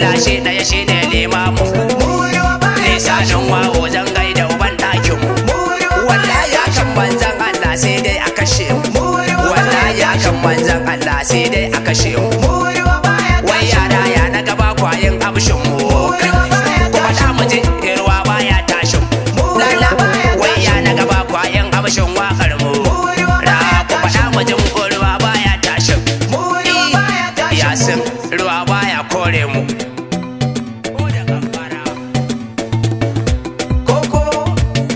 Allah shi ɗaya shi ne limamu. Lisanin wawo zan gaida uban ɗakin mu. Wallahi akan manzan Allah sai dai a kashe mu. Wallahi akan manzan Allah sai dai a kashe mu. Wai yara ya na gaba kwayin amshin mu. Ku faɗa mu ji ruwa baya tashin mu. Lala wai ya na gaba kwayin amshin waƙar mu. Ra ku faɗa mu ji ruwa baya tashin. Yasin ruwa baya kore mu.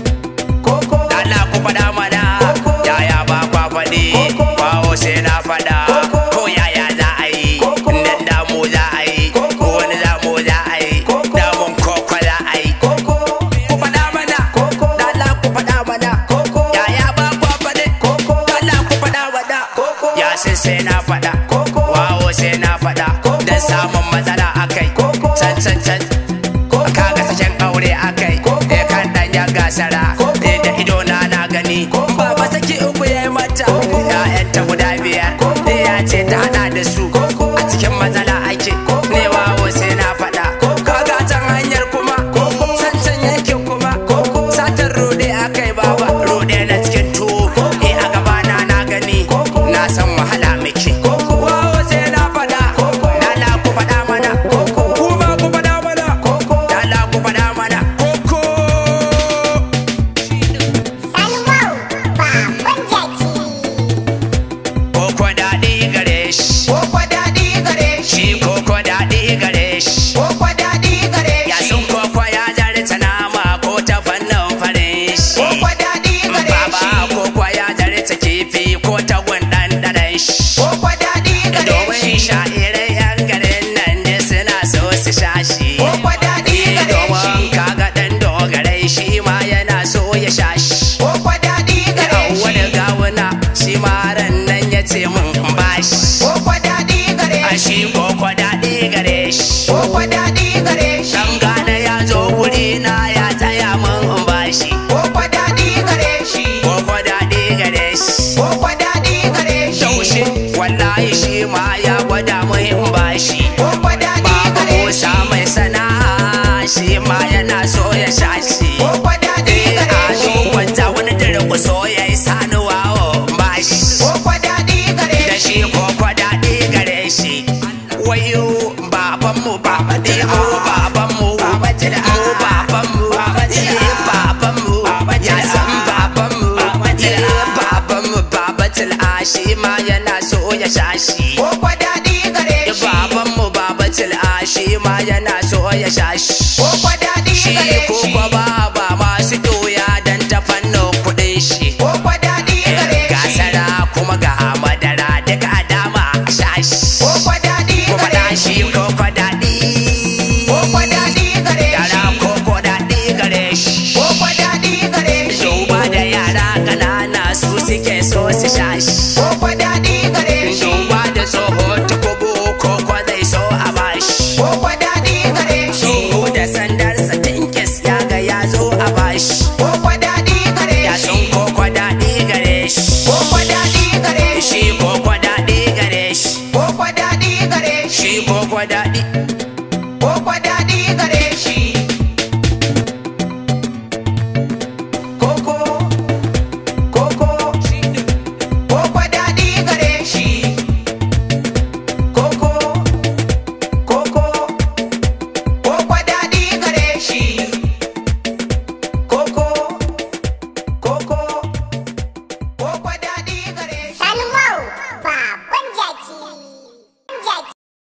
Lala ku faɗa mana yaya ba kwa faɗi. Wawo sai na faɗa. Ko yaya za a yi. Nan damu za a yi. Ko wani damu za a yi. Damun koko za a yi. Ku faɗa mana. Lala ku faɗa mana. Yaya ba kwa faɗi. Lala ku faɗa mana. Yasin sai na faɗa. Wawo sai na faɗa. Dan samun matsala akai. Can can can. Kaga saken aure akai. Eh kan ɗan ya gasara. Eh da ido na na gani. Baba saki uku ya yi mata. Ya'yanta guda biyar. Eh ya ce ta haɗa da su. A cikin matsala ake. Ne wawo sai na faɗa. Kaga can hanyar kuma. Can can yankin kuma. Satar rode akai baba. Rode na cikin tuwo. Eh a gabana na gani. Na san wahala muke. Wawo sai na faɗa. Lala ku faɗa mana. Kuma ku faɗa mana. Lala ku faɗa mana. Koko. Salmau baban jaki. Koko daɗi gare shi. Koko daɗi gare Shi shi. koko daɗi gare shi. Koko daɗi gare Ya shi. sun koko ya zarta nama ko ta fannin farin shi. Koko daɗi gare Baba shi. koko ya zarta kifi ko ta gwandan ɗaɗan shi. Koko daɗi gare Domin shi. sha'irai 'yan garin nan ne suna so su sha shi. Koko daɗi gare Domin shi. kaga ɗan dogarai shi ma yana so ya sha shi. Koko daɗi gare Wani shi. gawuna shi ma ran nan ya ce mun in bashi. Koko daɗi gare A shi shi. koko daɗi gare shi. Koko daɗi gare shi. Dan gane ya zo wuri na ya tsaya mun in bashi. Koko daɗi gare shi. Koko daɗi gare shi. Koko daɗi gare shi. Taushe wallahi shi ma ya gwada mun in bashi. Koko daɗi Baba gare Musa shi. mai sana'a shi ma yana so ya sha shi. Koko daɗi gare A shi. kwanta wani durƙuso ya yi sanuwa o bashi. Koko daɗi gare Da shi shi. koko daɗi gare shi. Wayo babanmu baba mu babanmu mu babanmu eh babanmu ya san babanmu eh babanmu babatul a shi ma yana so ya sha shi. Koko daɗi gare shi. Babanmu babatul a shi ma yana so ya sha shi. Koko daɗi Shi gare shi. koko baba masu doya don ta fannin kuɗin shi. Koko daɗi gare Ga shi. sara kuma ga madara duka a dama a sha shi. Koko daɗi Ku faɗa gare shi shi. koko daɗi. Koko daɗi gare Yara shi. koko daɗi gare shi. Koko daɗi gare shi. Duba da yara ƙanana su suke so su sha shi.